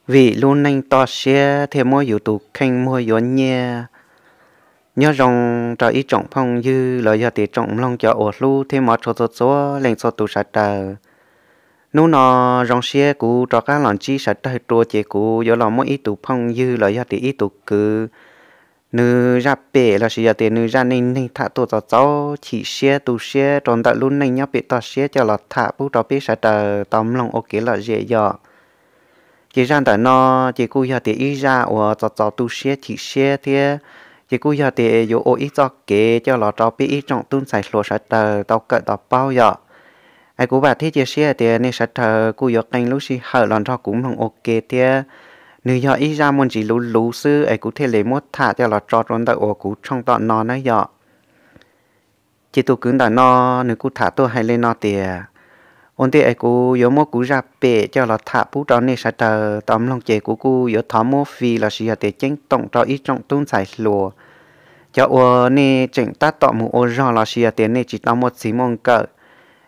Vim lub neej toj siab thiaj muab yus tus kheej muag yuav nyiaj. Nyob zoo rau ib tsoom phooj ywg los yog tias tsoom mloog cov uas hlub thiab hmov tshua txhua txhua leej txhua tus sawv daws. Hnub no zoo siab kuv rov qab los ntsib sawv daws dua ces kuv yuav los muab ib tug phooj ywg los yog tias ib tug kwv, nws zaj pem los sis yog tias nws zaj neej neeg tham tuaj txaus txaus chim siab tu siab rau ntawm lub neej nyob pem toj siab coj los tham pub rau peb sawv daws tau mloog ua kev lom zem yom. Ces zaj ntawm no ces kuj yog tias ib zaj uas txaus txaus tu siab chim siab thiab, ces kuj yog tias yuav ua ib txoj kev coj los rau peb ib tsoom tub ntxhais hluas sawv daws tau kawm tau paub yom. Es kuv vam thiab cia siab tias nej sawv daws kuj yuav qee lub sij hawm los nrog kuv mloog ua ke thiab. Nws yog ib zaj muaj ntsis luv luv xwb es kuv thiaj li muab tham coj los tso rau ntawm uas kuv tshooj tom no na yom. Ces tus kwv ntawm no nws kuj tham tuaj hais li no tias, ua ntej es kuv yuav muab kuv zaj pem coj los tham pub rau nej sawv daws tau mloog ces kuv kuj yuav thov muab fi los sis yog tias ceeb toom rau ib tsoom tub ntxhais hluas, cov uas nej tseem tab tom mus ua zog los sis yog tias nej tsis tau muaj txij muaj nkawm,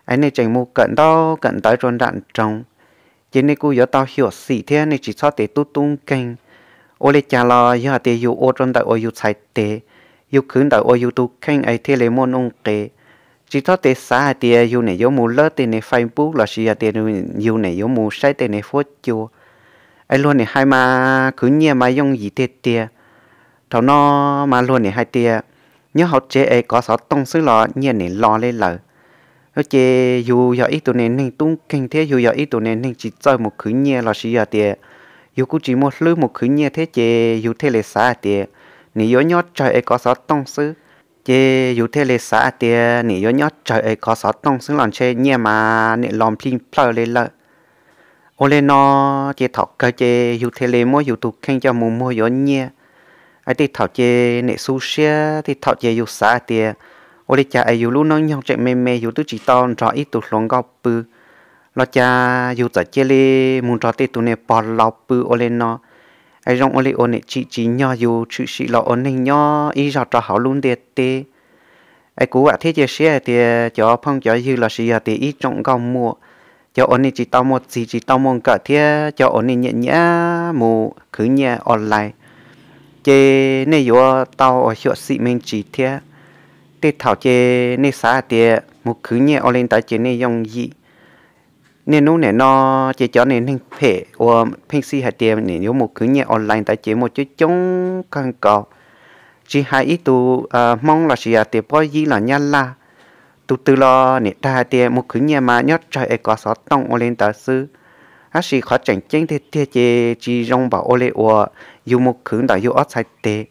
es nej tseem mus kawm ntaub kawm ntawv rau nram nroog, ces nej kuj yuav tau xyuam xim thiab nej tsis txhob tes tub tub nkeeg. Ua li cas los yog tias yus ua rau ntawm uas yus txhais tes, yus khwv ntawm uas yus tus kheej es thiaj li muaj nuj nqis. Tsis txhob tes xav hais tias yus nim yuav mus lawb tej niag Facebook los sis yog tias yus nim yuav mus saib tej niag fuab cua, es luag nim hais mas khwv nyiaj mas yooj yim tiag tiag. Thaum no mas luag nim hais tias nyob hauv tsev es kov xov tooj xwb los nyiaj nim los li lawm. Ces yus yog ib tug niag neeg tub nkeeg thiab yus yog ib tug niag neeg tsis txawj mus khwv nyiaj los sis yog tias yus kuj tsis muaj hlwb mus khwv nyiaj thiab ces yus thiaj li xav hais tias nim yuav nyob tsawg es kov xov tooj xwb. Ces yus thiaj li xav hais tias nim yuav nyob tsawg es kov xov tooj xwb los ntshe nyiaj mas nim los nplij nplawj li lawm. Ua li no ces thaum kawg ces yus thiaj li muab yus tus kheej coj mus muag yuav nyiaj. Es tej thaum ces nim xu siab, tej thaum ces yus xav hais tias ua li cas es yus lub hnub nyoog tseem me me yus twb tsis tau nrog ib tug hluas nkauj pw, los cas yus txawm cia li mus nrog tej tus niag pog laus pw ua li no. Es zoo ua li uas nim tsim tsim nyog yus tshwm sim los ua neeg nyob ib zaug rau hauv lub ntiaj teb. Es kuv vam thiab cia siab hais tias cov phooj cov ywg los sis yog tias ib tsoom nkauj muam, cov uas nej tsis tau muaj txij tsis tau muaj nkawm thiab cov uas nej nyiam nyiam mus khwv nyiaj online, ces nej yuav tau ua xyuam xim me ntsis thiab. Tej thaum ces nej xav hais tias mus khwv nyiaj ua li ntawd ces nej yooj yim. Niaj hnub nim no ces cov niag neeg phem uas pheej xij hais tias nim yuav mus khwv nyiaj online ntawd ces muaj coob coob kawg nkaus. Tsis hais ib tug Hmoob los sis yog tias Pob Yib los Nyab Laj, tus twg los nim dag hais tias mus khwv nyiaj mas nyob tsawg es kov xov tooj ua li ntawd xwb. Tab sis qhov tseem ceeb tiag tiag ces tsis zoo npaum ua li uas yus mus khwv ntawm yus ob txhais tes.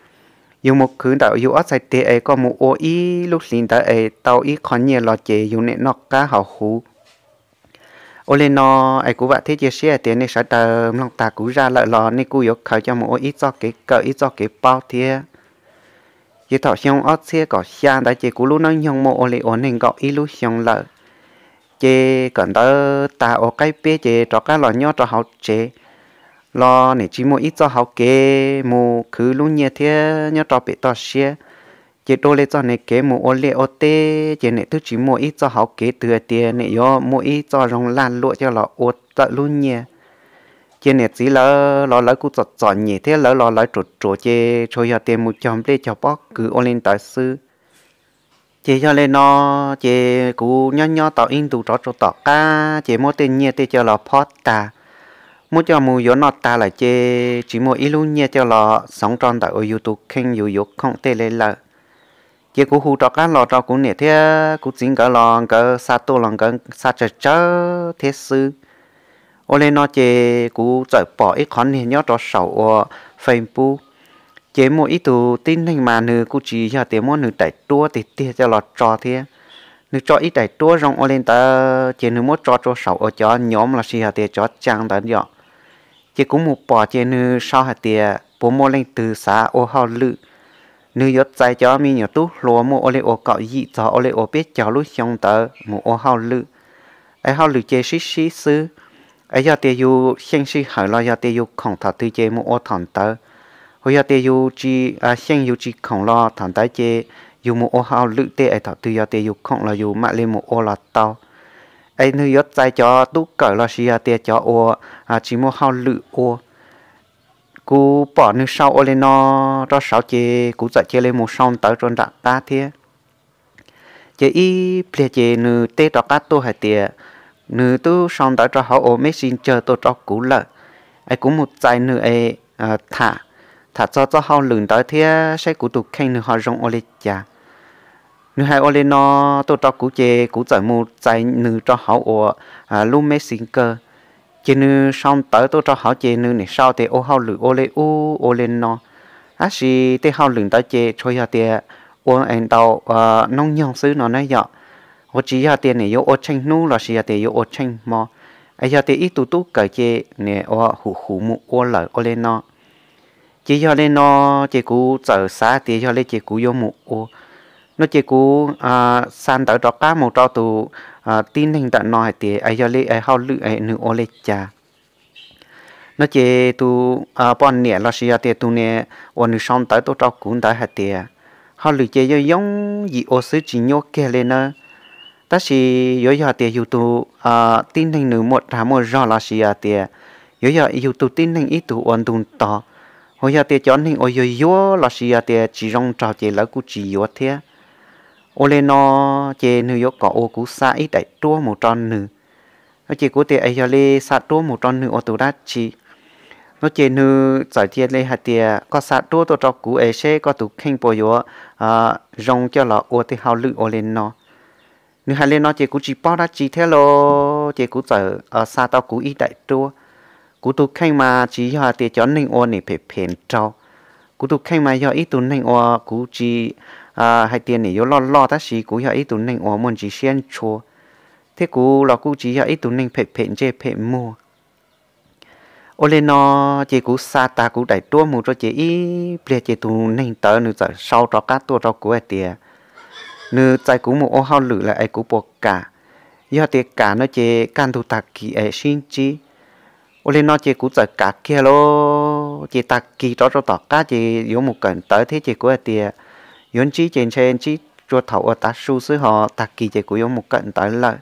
Yus mus khwv ntawm yus ob txhais tes es koj mus ua ib lub hlis ntawd es tau ib qho nyiaj los ces yus nim noj qab haus huv. Ua li no es kuv vam thiab cia siab hais tias nej sawv daws mloog tag kuv zaj lawm los nej kuj yuav khaws coj mus ua ib txoj kev kawm ib txoj kev paub thiab. Ces thaum xyoo ob txhiab kaum xya ntawd ces kuv lub hnub nyoog muaj ua li uas nees nkaum ib lub xyoo lawm. Ces kawm ntawv tag ua qaib peb ces rov qab los nyob rau hauv tsev, los nim tsis muaj ib txoj hauv kev mus khwv lub nyiaj thiab nyob rau pem toj siab. Ces dua li txoj niag kev mus ua liaj ua teb ces nim twb tsis muaj ib txoj hauv kev twg hais tias nim yuav muaj ib txoj zoo laj luam coj los ua tawm lub nyiaj. Ces niam txiv lawv los lawv kuj txom txom nyem thiab lawv los lawv ruam ruam ces tsuas yog tias mus cog nplej cog pob kws ua li ntawd xwb. Ces yog li no, ces kuv nyob nyob tau ib ntus rov rau tom qab ces muab tej nyiaj tej coj los phob tag, muab coj mus yuav noj tag lawm ces tsis muaj ib lub nyiaj coj los xoov rau ntawm uas yus tus kheej yus yuav khoom tej li lawm. Ces kuv hu rov qab los rau kuv niam thiab kuv txiv nkawd los nkawd xa tuaj los nkawd xa tsawg tsawg thiab xwb. Ua li no ces kuv txawm pom ib qhov niag nyob rau saum uas Facebook, ces muaj ib tug tib neeg mas nws kuj tsis yog tias muab nws daim duab tiag tiag coj los tso thiab. Nws tso ib daim duab zoo ua li ntawd ces nws muab tso rau saum uas cov nyoom los sis yog tias cov tsaa ntawd yom. Ces kuv mus pom ces nws sau hais tias puas muaj leej twg xav ua hauj lwm, nws yuav txais cov me nyuam tub hluas muaj ua li uas kaum yim txog ua li uas peb caug lub xyoo ntawd mus ua hauj lwm. Es hauj lwm ces sib sib xwb. Es yog tias yus xyeej sij hawm los yog tias yus khoom thaum twg ces mus ua thaum ntawd. Hos yog tias yus tsis xyeej yus tsis khoom los thaum ntawd ces yus mus ua hauj lwm tej es thaum twg yog tias yus khoom los yus mam li mus ua los tau. Es nws yuav txais cov tub kawm los sis yog tias cov uas tsis muaj hauj lwm ua. Kuv pom nws sau ua li no rau saud ces kuv txawm cia li mus sau ntawv rau nram qab thiab. Ces ib pliag ces nws teb rov qab tuaj hais tias nws twb sau ntawv rau hauv ua Messenger tuaj rau kuv lawm, es kuv mus txais nws es tham, tham txog txoj hauj lwm ntawd thiab saib kuv tus kheej nws ho zoo ua li cas. Nws hais ua li no tuaj rau kuv ces kuv txawm mus txais nws rau hauv ua lub Messenger. Ces nws sau ntawv tuaj rau hauv ces nws nim sau tias ua hauj lwm ua li ub ua li no, tab sis tej hauj lwm ntawd ces tsuas yog tias ua ntau hnub nyoog xwb no na yom. Ua tsis yog tias nim yuav ua tsheej hnub los sis yog tias yuav ua tsheej hmo, es yog tias ib tug tub kawm ces nim ua hum hum mus ua lawm ua li no. Ces yog li no, ces kuv txawm xav tias yog li ces kuv yuav mus ua. No ces kuv xa ntawv rov qab mus rau tus tib neeg ntawm no hais tias yog li hauj lwm nws ua li cas. No ces tus poj niam los sis yog tias tus niam uas nws sau ntawv tuaj rau kuv ntawd hais tias hauj lwm ces yooj yooj yim ua xwb tsis nyuaj kiag li nawb. Tab sis yuav yog tias yus tus tib neeg nws muaj dag muaj zog los sis yog tias yuav yog yus tus tib neeg ib tug ua ntu tos, uas yog tias cov neeg uas yuag yuag los sis yog tias tsis zoo nraug ces lawv kuj tsis yuav thiab. Ua li no ces nws yuav kom ua kuv xa ib daim duab mus rau nws. No ces kuv tias es yog li xa duab mus rau nws ua tus dab tsi? No ces nws txawm cia li hais tias koj xa duab tuaj rau kuv es seb koj tus kheej puas yuav zoo coj los ua tej hauj lwm ua li no. Nws hais li no ces kuv tsis paub dab tsi thiab lauj, ces kuv txawm xa tau kuv ib daim duab. Kuv tus kheej mas tsis yog hais tias cov neeg ua nim phem phem nraug. Kuv tus kheej mas yog ib tug neeg ua kuv tsis hais tias nim yuav loj loj tab sis kuv yog ib tug neeg uas muaj ntsis siab ntshua, thiab kuv los kuj tsis yog ib tug neeg phem phem ntsej phem muag. Ua li no ces kuv xa tag kuv daim duab mus rau ces ib pliag ces tus neeg ntawd nws txawm sau rov qab tuaj rau kuv hais tias nws txais kuv mus ua hauj lwm lawm es kuv puas kam. Yog tias kam no ces kaj ntug tag kis es sib ntsib. Ua li no ces kuv txawm kam kiag lauj, ces tag kis rov rau tom qab ces yuav mus kawm ntawv thiab ces kuv hais tias yuav ntsib ces ntshe ntsib rua thaum uas tav su xwb ho tag kis ces kuv yuav mus kawm ntawv lawm.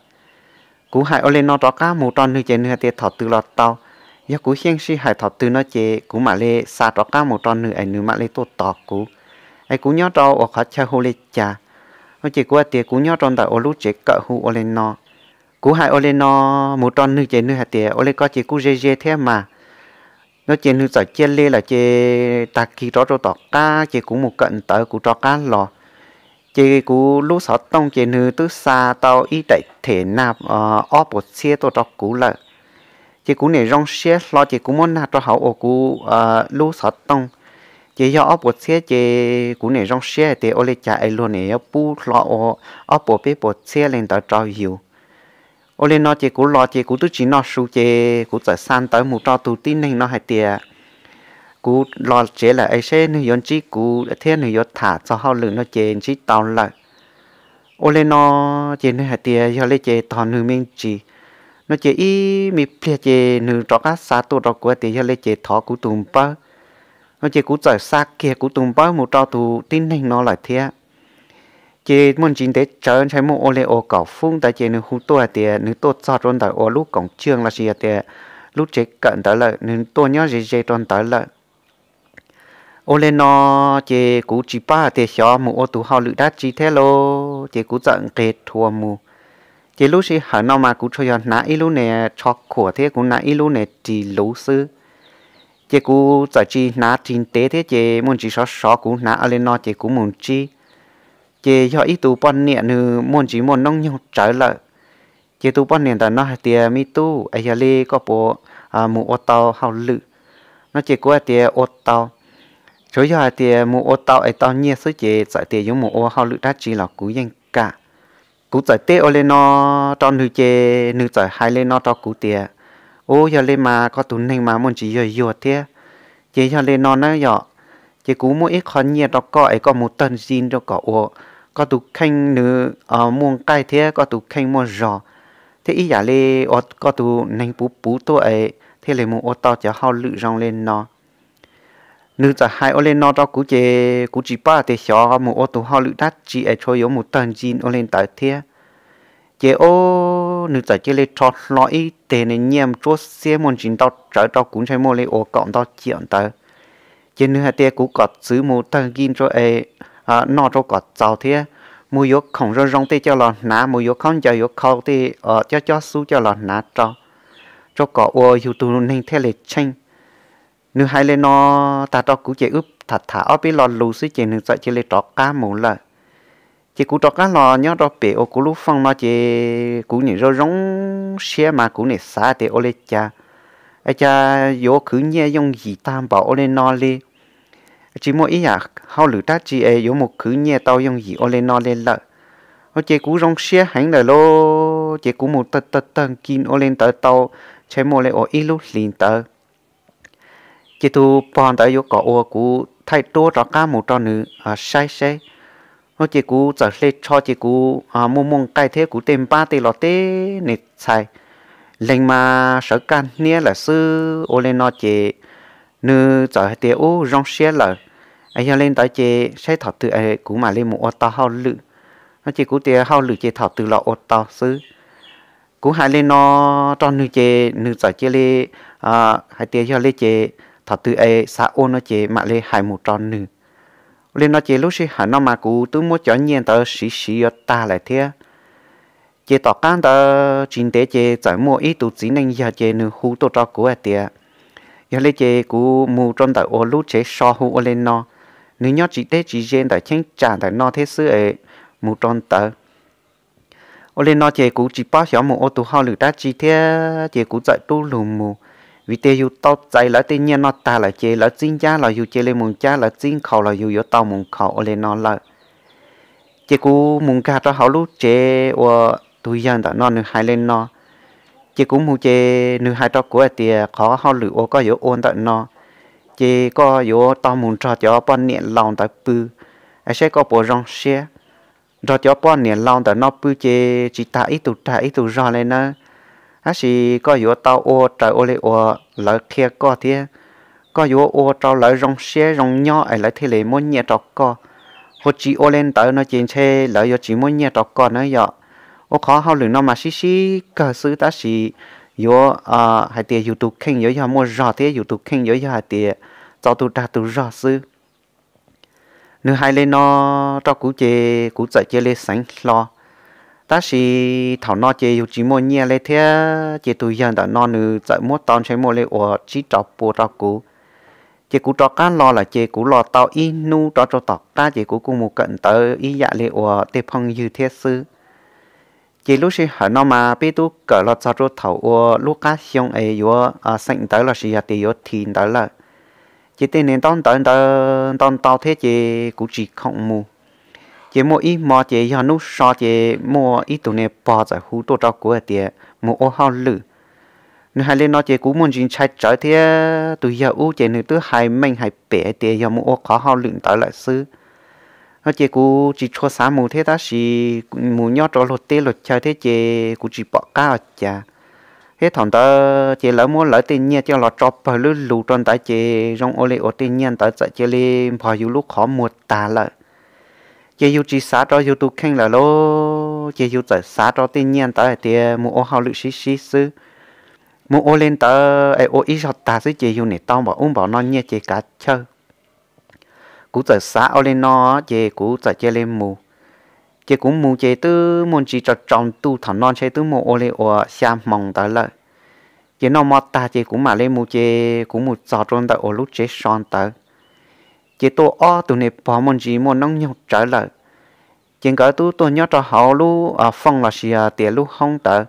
Kuv hais ua li no rov qab mus rau nws ces nws hais tias thaum twg los tau, yog kuv yeej sij hawm thaum twg no ces kuv mam li xa rov qab mus rau nws es nws mam li tuaj tos kuv. Es kuv nyob rau uas qhov chaw hu li cas? No ces kuv hais tias kuv nyob rau ntawm ua lub tsev kawm hu ua li no. Kuv hais ua li no mus rau nws ces nws hais tias ua li ko ces kuj ze ze thiab mas. No ces nws txawm cia li lawm ces tag kis rov rau tom qab ces kuv mus kawm ntawv kuv rov qab los. Ces kuv lub xov tooj ces nws twb xa tau ib daim them nag ob puas txhiab tuaj rau kuv lawm. Ces kuv nim zoo siab hlo ces kuv muab nag rau hauv uas kuv lub xov tooj. Ces yog ob puas txhiab ces kuv nim zoo siab hais tias ua li cas es luag nim yuav pub hlo ua ob puas peb puas txhiab li ntawd rau yus. Ua li no ces kuv los ces kuv twb tsis noj su ces kuv txawm xa ntawv mus rau tus tib neeg no hais tias kuv los tsev lawm es seb nws yuav ntsib kuv thiab nws yuav tham txog hauj lwm no ces ntsib tau lawm. Ua li no ces nws hais tias yog li ces tos nws me ntsis. No ces ib me pliag ces nws rov qab xa tuaj rau kuv tias yog li ces thov kuv tus npawb. No ces kuv txawm xa kiag kuv tus npawb mus rau tus tib neeg no lawm thiab. Ces muaj ntsis ntev tsawv ntshai muaj ua li ua kaum feeb ntawd ces nws hu tuaj hais tias nws tuaj txog rau ntawm ua lub koom tsheej los sis yog tias lub tsev kawm ntawd lawm, nws tuaj nyob ze ze rau ntawd lawm. Ua li no ces kuv tsis paub hais tias xyov mus ua tus hauj lwm dab tsi thiab lauj, ces kuv txawm nqes rhuav mus. Ces lub sij hawm no mas kuv tsuas yog hnav ib lub niag tsho khuam thiab kuv hnav ib lub niag ris luv xwb. Ces kuv txawm tsis hnav ris ntev thiab ces muaj ntsis sov sov kuv hnav ua li no ces kuv mus ntsib. Ces yog ib tug poj niam nws muaj ntsis muaj noob nyoog tsawv lawm. Ces tus poj niam ntawm no hais tias me tub es yog li koj puas mus ua tau hauj lwm? No ces kuv hais tias ua tau. Tsuav yog hais tias mus ua tau es tau nyiaj xwb ces txawm tias yuav mus ua hauj lwm dab tsi los kuv yeej kam. Kuv txawm teb ua li no rau nws ces nws txawm hais li no rau kuv tias, ub, yog li mas koj tus neeg mas muaj ntsis yuag yuag thiab. Ces yog li no na yom, ces kuv muaj ib qho nyiaj rau koj es koj mus tag zis rau kom ua koj tus kheej nws muaj nqaij thiab koj tus kheej muaj zog, thiab ib yam li ua koj tus neeg puv puv tuaj es thiaj li mus ua tau cov hauj lwm zoo li no. Nws txawm hais ua li no rau kuv ces kuv tsis paub tias xyov mus ua tus hauj lwm dab tsi es tsuas yuav mus tag zis ua li ntawd thiab. Ces o, nws txawm cia li rho hlo ib teg nyiaj tsuab xiab muaj ntsis ntau tsawv rau kuv ntshai muaj li ua kaum ntau ciam ntawd. Ces nws hais tias kuv kom txwv mus tawg nkij rau es noj rau kom txaus thiab, mus yuav khoom zoo zoo tej coj los hnav, mus yuav khaub ncaws yuav khau tej cob cob xub coj los hnav rau, rau kom ua yus tus neeg thiaj li tsheej. Nws hais li no tag rau kuv ces wb tham tham ob peb lo lus xwb ces nws txawm cia li rov qab mus lawm. Ces kuv rov qab los nyob rau pem uas kuv lub fooj no ces kuv nim zoo zoo siab mas kuv nim xav tias ua li cas, es cas yuav khwv nyiaj yooj yim tag npaum ua li no li. Tsis muaj ib yam hauj lwm dab tsi es yuav mus khwv nyiaj tau yooj yim ua li no li lawm. Ces kuv zoo siab heev lawm lauj, ces kuv mus tawg tawg tawg nkij ua li ntawd tau ntshe muaj li uas ib lub hlis ntawd. Ces tus pog ntawd yuav kom ua kuv thaij duab rov qab mus rau nws saib seb. Ces kuv txawm hle tsho ces kuv muaj muaj nqaij thiab kuv tej npab tej los teb nim txhais, leeg mas sawv kaj hniab lawm xwb ua li no ces nws txawm hais tias ub zoo siab lawm, yog li ntawd ces saib thaum twg kuv mam li mus ua tau hauj lwm. Ces kuv tias hauj lwm ces thaum twg los ua tau xwb. Kuv hais li no rau nws ces nws txawm cia li hais tias yog li ces thaum twg es xav ua no ces mam li hais mus rau nws. Ua li no ces lub sij hawm no mas kuv twb muab cov nyiaj ntawd siv siv yuav tag lawm thiab. Ces tom qab ntawd tsis ntev ces txawm muaj ib tug txiv neej yawg ces nws hu tuaj rau kuv hais tias yog li ces kuv mus rau ntawm uas lub tsev so hu ua li no, nws nyob tsis deb tsis ze ntawm cheeb tsam ntawm no thiab xwb es mus rau ntawd. Ua li no ces kuv tsis paub xyov mus ua tus hauj lwm dab tsi thiab ces kuv txawm rub lug mus, vim tias yus tau txais lawv tej nyiaj no tag lawm ces lawv txib ncab los yus cia li mus ncab, lawv txib nkhaus los yus yuav tau mus nkhaus ua li no lawm. Ces kuv mus nkag rau hauv lub tsev uas tus yawg ntawm no nws hais li no. Ces kuv mus ces nws hais rau kuv hais tias qhov hauj lwm uas koj yuav ua ntawm no ces koj yuav tau mus nrog cov poj niam laus ntawd pw, es saib koj puas zoo siab. Nrog cov poj niam laus ntawm no pw ces tsis tas ib tug dag ib tug zog li nawb, tab sis koj yuav tau ua raws ua li uas lawv qhia koj thiab. Koj yuav ua rau lawv zoo siab zoo nyob es lawv thiaj li muab nyiaj rau koj. Ua tsis ua li ntawd no ces ntshe lawv yuav tsis muab nyiaj rau koj na yom. Ua qhov hauj lwm no mas sib sib kawg xwb tab sis yuav hais tias yus tus kheej yuav yog muaj zog thiab yus tus kheej yuav yog hais tias txaus tus dag tus zog xwb. Nws hais li no rau kuv ces kuv txawm cia li xeev hlo. Tab sis thaum no ces yus tsis muaj nyiaj li thiab ces tus yawg ntawm no nws txawm muab tau ntshe muaj li uas tsib rau pua rau kuv. Ces kuv rov qab los lawm ces kuv los tau ib hnub rov rau tom qab ces kuv kuj mus kawm ntawv ib yam li uas tej phooj ywg thiab xwb. Ces lub sij hawm no mas peb twb kawm los txog rau thaum uas lub qab xyoo es yuav xeem ntawv los sis yog tias yuav thi ntawv lawm. Ces tej niag ntaub ntawv ntawd ntau ntau thiab ces kuv tsis khoom mus. Ces muaj ib hmo ces yog hnub so ces muaj ib tug niag pog txawm hu tuaj rau kuv hais tias mus ua hauj lwm. Nws hais li no ces kuv muaj ntsis ntshai tsawv thiab tus yawg ub ces nws twb hais meej hais pem hais tias yog mus ua qhov hauj lwm ntawd lawm xwb. No ces kuv tsis tshua xav mus thiab tab sis mus nyob rau luag teb luag chaw thiab ces kuv tsis pom qab ua cas. Thiab thaum ntawd ces lawv muab lawv tej nyiaj coj los tso pawg lub lus rau ntawd ces zoo ua li uas tej nyiaj ntawd txawm cia li npog yus lub qhov muag tag lawm. Ces yus tsis xav rau yus tus kheej lawm lauj, ces yus txawm xav rau tej nyiaj ntawd hais tias mus ua hauj lwm sib sib xwb. Mus ua li ntawd es ua ib zaug tag xwb ces yus nim tau npaum ub npaum no nyiaj ces kav chawj. Kuv txawm xav ua li no ces kuv txawm cia li mus. Ces kuv mus ces twb muaj ntsis tsaus tsaus ntuj, thaum no ntshe twb muaj ua li uas xya moos ntawd lawm. Ces noj mov tag ces kuv mam li mus ces kuv mus txog rau ntawm uas lub tsev so ntawd. Ces tuaj ob tug niag pog muaj ntsis muaj noob nyoog tsawv lawm. Ces nkawd twb tuaj nyob rau hauv lub fooj los sis tias lub hoob ntawd.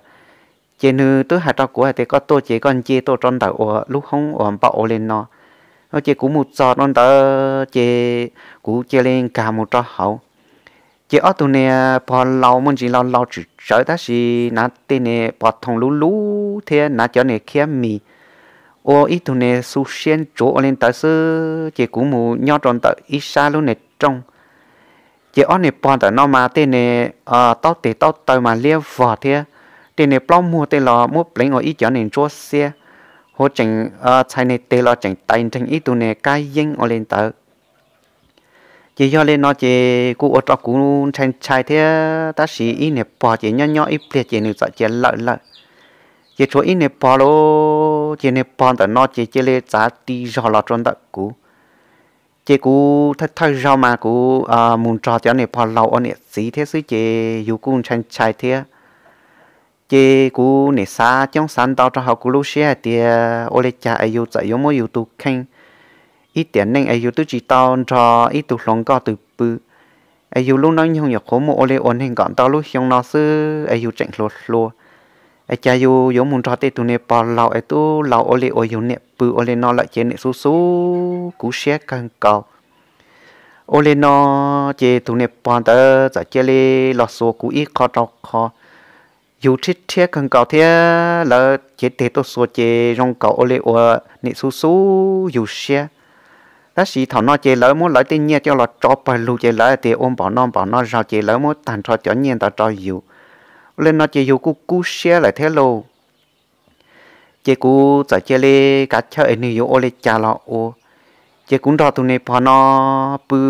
Ces nws twb hais rau kuv hais tias koj tuaj ces koj nce tuaj rau ntawm uas lub hoob uas npau ua li no. Ces kuv mus txog rau ntawd ces kuv cia li nkag mus rau hauv. Ces ob tug niag pog laus muaj ntsis laus laus tswm tsawv tab sis hnav tej niag pov thooj luv luv thiab hnav cov niag khiab mis ua ib tug niag xu siab ntsuav ua li ntawd xwb ces kuv mus nyob rau ntawm ib sab lub niag rooj. Ces ob niag pog ntawm no mas tej niag taub tes taub taw mas liab vog thiab, tej niag plaub muag tej los muab pleev ua ib cov niag ntsuab xiab, huab tseem txhais niag tes los tseem tais nreeg ib tug niag kab yeeb ua li ntawd. Ces yog li no ces kuj ua rau kuv ntshai ntshai thiab tab sis ib niag pog ces nyob nyob ib pliag ces nws txawm cia lawm lawm. Ces tshuav ib niag pog lauj, ces niag pog ntawm no ces cia li txav ti zog los rau ntawm kuv. Ces kuv thawj thawj zaug mas kuv mus nrog cov niam pog laus ua niam txiv thiab xwb ces yus kuj ntshai ntshai thiab. Ces kuv nim xav coob xav ntau rau hauv kuv lub siab hais tias ua li cas es yus txawm yuav muab yus tus kheej ib tiam neej es yus twb tsis tau nrog ib tug hluas nkauj twg pw, es yus lub neej nyoog nyuam qhuav muaj ua li uas neeg kom ntau lub xyoo no xwb es yus tseem hluas hluas, es cas yus yuav mus nrog tej tus niam pog laus es twb laus ua li uas yus niam pw ua li no lawm ces nim xub xub kuv siab kawg nkaus. Ua li no ces tus niam pog ntawd txawm cia li los xuas kuv ib qho rau qho. Yus rhiab rhiab kawg nkaus thiab lawv cev tes tuaj xuas ces zoo nkaus ua li uas nim xub xub yus siab. Tab sis thaum no ces lawv muab lawv tej nyiaj coj los tso pawg lug ces lawv tias ua npaum no npaum no zaus ces lawv muab tag nrho cov nyiaj ntawd rau yus. Ua li no ces yus kuj kub siab lawm thiab lauj. Ces kuv txawm cia li kav chawj es nws yuav ua li cas los ua. Ces kuv nrog tus niam pog no pw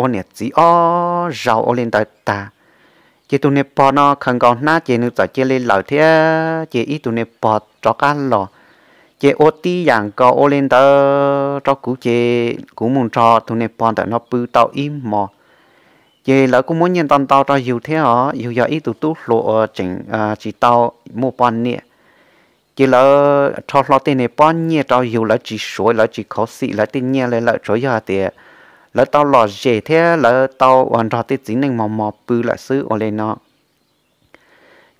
ua niam txiv ob zaus ua li ntawd tag, ces tus niam pog no khaws nkaus hnab ces nws txawm cia li lawm thiab ces ib tus niam pog rov qab los. Ces ua tib yam nkaus ua li ntawd rau kuv ces kuv mus nrog tus niam pog ntawm no pw tau ib hmos. Ces lawv kuj muab nyiaj ntau ntau rau yus thiab os, yus yog ib tug tub hluas uas tseem tsis tau muaj poj niam. Ces lawv rho hlo tej niag pob nyiaj rau yus, lawv tsis suav lawv tsis khov xim lawv tej nyiaj li lawm, tsuav yog hais tias lawv tau lom zem thiab lawv tau uas nrog tej txiv neej mos mos pw lawm xwb ua li no.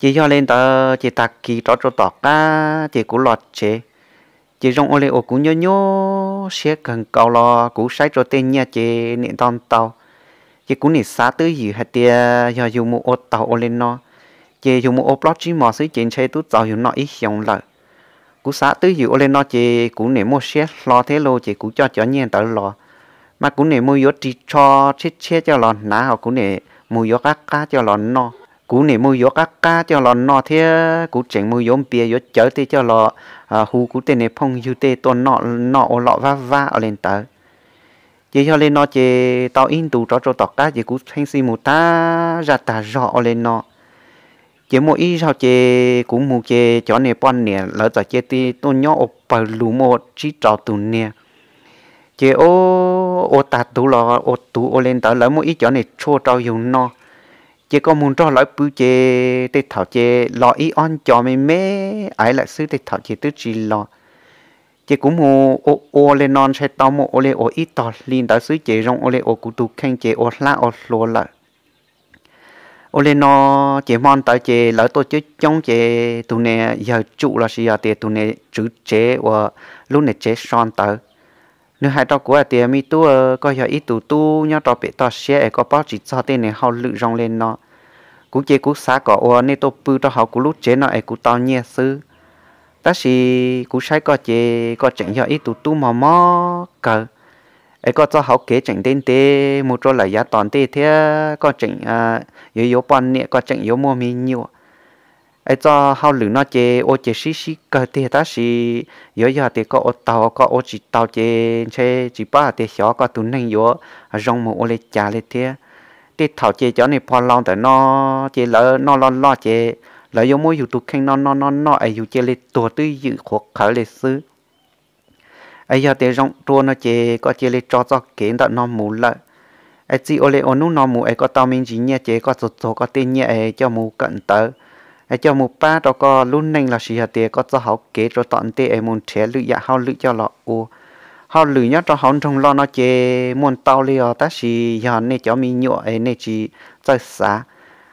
Ces yog li ntawd ces tag kis rov rau tom qab ces kuv los tsev. Ces zoo ua li uas kuv nyuaj nyuaj siab kawg nkaus los kuv saib rau tej nyiaj ces nim ntau ntau. Ces kuv nim xav twj ywm hais tias yog yus mus ua taug ua li no, ces yus mus ua plaub tsib hmos xwb ces ntshe twb txaus yus noj ib xyoos lawm. Kuv xav twj ywm ua li no ces kuv nim muaj siab hlo thiab lauj, ces kuv coj cov nyiaj ntawd los. Mas kuv nim mus yuav ris tsho tshiab tshiab coj los hnav, ho kuv nim mus yuav qab qab coj los noj. Kuv nim mus yuav qab qab coj los noj thiab kuv tseem mus yuav npias yuav cawv tej coj los hu kuv tej niag phooj ywg tej tuaj noj ua lom vab vab ua li ntawd. Ces yog li no ces tau ib ntus rov rau tom qab ces kuv pheej xij mus tag zaj tag zog ua li no. Ces muaj ib zaug ces kuv mus ces cov niag poj niam lawv txawm cia li tuaj nyob ua pawg lug muaj tsib rau tus niag. Ces ua tag tus los ua tus ua li ntawd, lawv muaj ib cov niag tshuaj rau yus noj. Ces koj mus nrog lawv pw ces tej thaum ces los ib ob nco me me aiv lawm xwb, tej thaum ces twb tsis los. Ces kuv mus ua ua li no ntshe tau muaj ua li uas ib tog hli ntawd xwb ces zoo ua li uas kuv tus kheej ces ua hlab ua hlua lawm. Ua li no ces hmo ntawd ces lawv tuaj coob coob ces tus niag yawg tsum lossis yog tias tus niag tswv tsev uas lub niag tsev so ntawd, nws hais rau kuv hais tias, Me tub, koj yog ib tug tub nyob rau pem toj siab es koj paub tsis txog tej niag hauj lwm zoo li no. Kuv ces kuv xav kom uas nej tuaj pw rau hauv kuv lub tsev no es kuv tau nyiaj xwb. Tab sis kuv saib koj ces koj tseem yog ib tug tub mos mos kawg, es koj txoj hauv kev tseem ntev ntev mus rau lawm yav tom ntej thiab koj tseem yuav yuav poj niam, koj tseem yuav muaj me nyuam. Es txoj hauj lwm no ces ua ces sib sib kawg tiag, tab sis yuav yog tias koj ua taug koj ua tsis taus ces ntshe tsis paub hais tias xyov koj tus neeg yuav zoo mus ua li cas li thiab. Tej thaum ces cov niag pog laus ntawm no ces lawv noj loj loj ces lawv yuav muab yus tus kheej noj noj noj noj es yus cia li tuag twb ywm qhuav qhawv li xwb. Es yog tias zoo dua no ces koj cia li tso txoj kev ntawm no mus lawm. Es txij ua li ua hnub no mus es koj tau me ntsis nyiaj ces koj txuag txuag koj tej nyiaj es coj mus kawm ntawv, es coj mus pab rau koj lub neej lossis yog tias koj txoj hauv kev rau tom ntej es mus nrhiav lwm yam hauj lwm coj los ua. Hauj lwm nyob rau hauv nroog Los no ces muaj ntau li os, tab sis yog nej cov me nyuam es nej tsis txawj xav,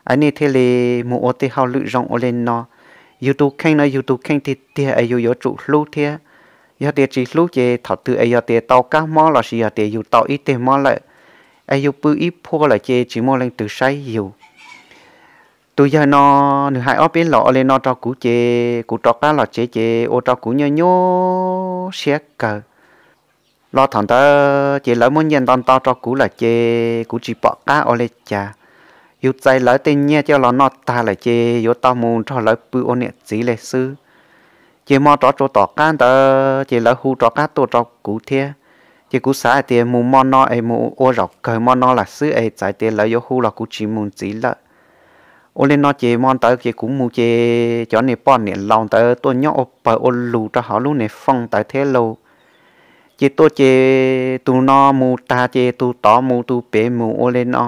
es nej thiaj li mus ua tej hauj lwm zoo ua li no. Yus tus kheej no yus tus kheej tiag tiag es yus yuav tsum hlub thiab. Yog tias tsis hlub ces thaum twg es yog tias tau kab mob lossis yog tias yus tau ib teg mob lawm, es yus pw ib phuaj lawm ces tsis muaj leej twg saib yus. Tus yawg no nws hais ob peb los ua li no rau kuv ces kuv rov qab los tsev ces ua rau kuv nyuaj nyuaj siab kawg. Los thaum ntawd ces lawv muab nyiaj ntau ntau rau kuv lawm ces kuv tsis pom qab ua li cas. Yus txais lawv tej nyiaj coj los noj tag lawm ces yuav tau mus nrog lawv pw ua niam txiv li xwb. Ces hmo rov rau tom qab ntawd ces lawv hu rov qab tuaj rau kuv thiab. Ces kuv xav hais tias mus hmo no es mus ua zaum kawg hmo no lawm xwb es txawm tias lawv yuav hu los kuv tsis mus ntxiv lawm. Ua li no ces hmo ntawd ces kuv mus ces cov niag poj niam laus ntawd tuaj nyob ua pawg ua lus rau hauv lub niag fooj ntawd thiab lauj. Ces tuaj ces tus no mus tag ces tus tod mus, tus pem mus ua li no.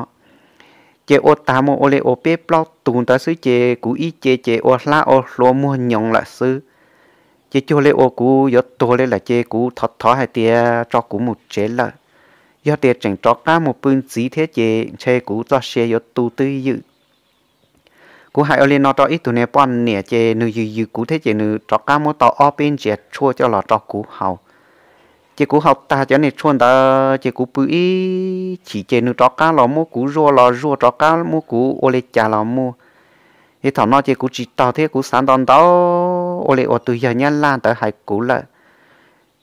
Ces ua tag mus ua li uas peb plaub tug ntawd xwb ces kuv ib ce ces ua hlab ua hlua muag nyoos lawm xwb. Ces cuag li uas kuv yuav tuag li lawm ces kuv thov thov hais tias tso kuv mus tsev lawm. Yog tias tseem rov qab mus pw ntxiv thiab ces ntshe kuv txoj sia yuav tu twb ywm. Kuv hais ua li no rau ib tug niag poj niam ces nws yws yws kuv thiab ces nws rov qab muab tau ob peb ntsiav tshuaj coj los rau kuv haus. Ces kuv haus tag cov niag tshuaj ntawd ces kuv pw ib chim ces nws rov qab los muab kuv zuaj los zuaj, rov qab muab kuv ua li cas los muaj. Ces thaum no ces kuv tsis taus thiab kuv xav ntau ntau ua li uas tus yawg Nyab Laj ntawd hais kuv lawm.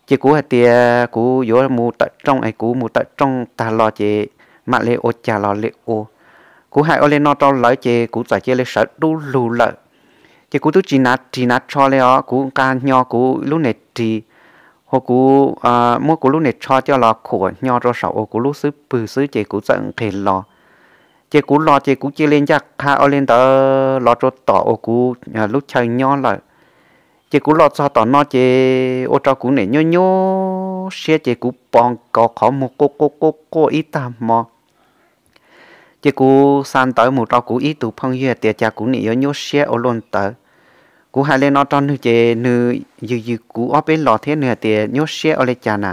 Ces kuv hais tias kuv yuav mus tawm rooj es kuv mus tawm rooj tag los ces mam li ua cas los li ua. Kuv hais ua li no rau lawv ces kuv txawm cia li sawv dub lug lawm. Ces kuv twb tsis hnav ris hnav tsho li os, kuv nqa hnyo kuv lub niag ris, hos kuv muab kuv lub niag tsho coj los khuam hnyo rau saum uas kuv lub xub pwg xwb ces kuv txawm nqis los. Ces kuv los ces kuv cia li ncaj qha ua li ntawd los rau tom uas kuv lub chaw nyob lawm. Ces kuv los txog tom no ces ua rau kuv niam nyuaj nyuaj siab ces kuv pos nkaus qhov muag quaj quaj quaj quaj ib tag hmo. Ces kuv xa ntawv mus rau kuv ib tug phooj ywg tias cas kuv niam yuav nyuaj siab ua luaj ntawd. Kuv hais li no rau nws ces nws yws yws kuv ob peb los thiab nws hais tias nyuaj siab ua li cas na,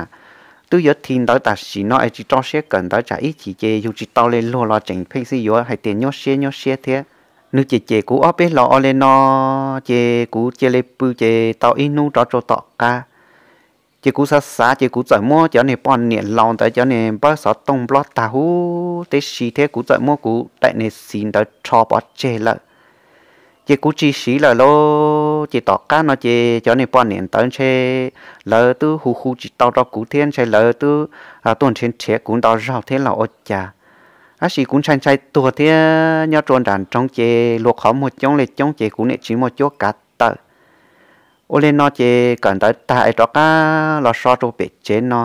twb yuav thi ntawv tam sim no es tsis rau siab kawm ntawv tsam ib chim ces yus tsis tau li luag los tseem pheej xij yuav hais tias nyuaj siab nyuaj siab thiab. Nws cem cem kuv ob peb los ua li no ces kuv cia li pw ces tau ib hnub rov rau tom qab. Ces kuv xav xav ces kuv txawm muab cov niag poj niam laus ntawd cov niag npawb xov tooj nplob tag huv tib si thiab kuv txawm muab kuv daim niag xis ntawd rho pov tseg lawm. Ces kuv tsis siv lawm lauj. Ces tom qab no ces cov niag poj niam ntawd ntshe lawv twb hu hu tsis tau rau kuv thiab ntshe lawv twb tuaj nrhiav nrhiav kuv ntau zaug thiab los ua cas. Tab sis kuv ntshai ntshai tuag thiab nyob rau nram nroog ces luag qhov muag coob li coob ces kuv niam tsis muaj cuab kav tawm. Ua li no ces kawm ntawv tag es rov qab los so rau pem tsev no,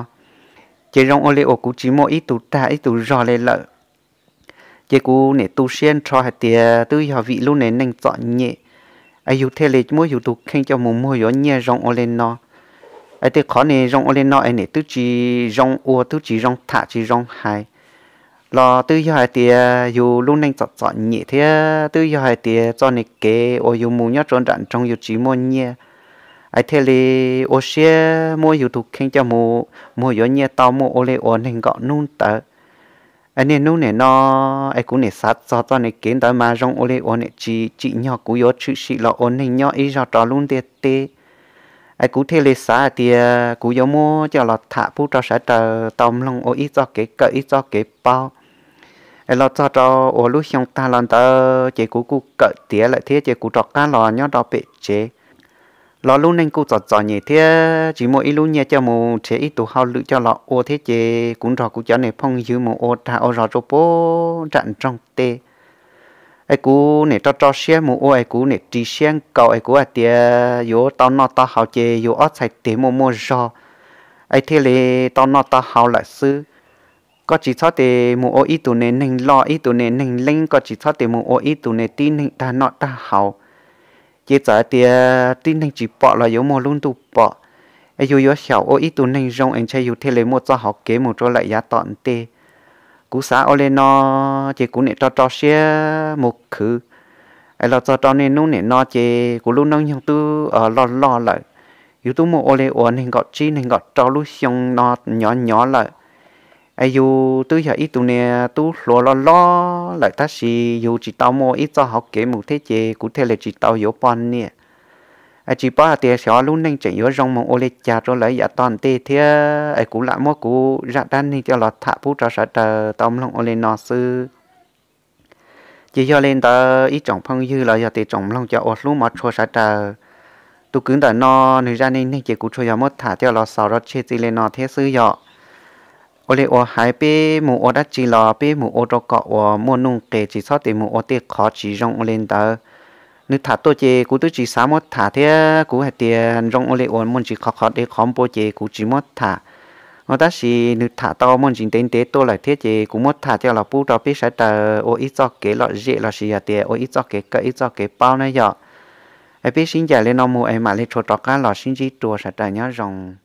ces zoo ua li uas kuv tsis muaj ib tug dag ib tug zog li lawm. Ces kuv niam tu siab nrho hais tias twb yog vim lub niag neej txom nyem es yus thiaj li muab yus tus kheej coj mus muag yuav nyiaj zoo ua li no. Es tej qhov niag zoo ua li no es niam twb tsis zoo ua, twb tsis zoo tham tsis zoo hais, los twb yog hais tias yus lub neej txom txom nyem thiab twb yog hais tias txoj niag kev uas yus mus nyob rau nram nroog yus tsis muaj nyiaj, es thiaj li ua siab muab yus tus kheej coj mus muag yuav nyiaj tau muaj ua li uas nees nkaum hnub ntawd. Es niaj hnub nim no es kuv niam xav txog txoj niag kev ntawd mas zoo ua li uas niam tsis tsim nyog kuv yuav tshwm sim los ua neeg nyob ib zaug rau lub ntiaj teb. Es kuv thiaj li xav hais tias kuv yuav muab coj los tham pub rau sawv daws tau mloog ua ib txoj kev kawm ib txoj kev paub. Es los txog rau uas lub xyoo tag los ntawd ces kuv kuj kawm tiav lawm thiab ces kuv rov qab los nyob rau pem tsev. Los lub neej kuj txom txom nyem thiab tsis muaj ib lub nyiaj coj mus nrhiav ib tug hauj lwm coj los ua thiab ces kuv nrog kuv cov niag phooj ywg mus ua dag ua zog rau puag nram nroog tej. Es kuv niam rau rau siab mus ua es kuv niam ris siab nkaus es kuv hais tias yuav tau noj tau haus ces yus ob txhais tes muaj muaj zog es thiaj li tau noj tau haus lawm xwb. Koj tsis txhob tes mus ua ib tug niag neeg loj ib tug niag neeg leeb, koj tsis txhob tes mus ua ib tug niag tib neeg dag noj dag haus. Ces txawm tias tib neeg tsis pom los yuav muaj lub ntuj pom, es yus yuav xyaum ua ib tug neeg zoo es ntshe yus thiaj li muaj txoj hauv kev mus rau lawm yav tom ntej. Kuv xav ua li no ces kuv niam rau rau siab mus khwv. Es los txog rau niaj hnub nim no ces kuv lub noob nyoog twb loj loj lawm. Yus twb muaj ua li uas nees nkaum tsib nees nkaum rau lub xyoo no nyov nyov lawm. Es yus twb yog ib tug niag tub hluas loj loj lawm tab sis yus tsis tau muaj ib txoj hauv kev mus thiab ces kuv thiaj li tsis tau yuav poj niam. Es tsis paub hais tias xyov lub neej tseem yuav zoo mus ua li cas rau lawv yav tom ntej thiab es kuv lam muab kuv zaj dab neeg coj los tham pub rau sawv daws tau mloog ua li no xwb. Ces yog li ntawd ib tsoom phooj ywg los yog tias tsoom mloog cov uas hlub mov tshua sawv daws, tus kwv ntawm no nws zaj neej neeg ces kuv tsuas yog muab tham coj los xaus rau tseg txij li no thiab xwb yom. Ua li uas hais peb mus ua dab tsi los peb mus ua rau kom uas muaj nuj nqis, tsis txhob tes mus ua tej qhov tsis zoo ua li ntawd. Nws tham tuaj ces kuv twb tsis xav muab tham thiab kuv hais tias zoo ua li uas muaj ntsis qhov qhov dev qhov npua ces kuv tsis muab tham. Tab sis nws tham tau muaj ntsis ntev ntev tuaj lawm thiab ces kuv muab tham coj los pub rau peb sawv daws ua ib txoj kev lom zem lossis yog tias ua ib txoj kev kawm ib txoj kev paub na yom. Es peb sib ncaim li no mus es mam li tshua rov qab los sib ntsib dua, sawv daws nyob zoo.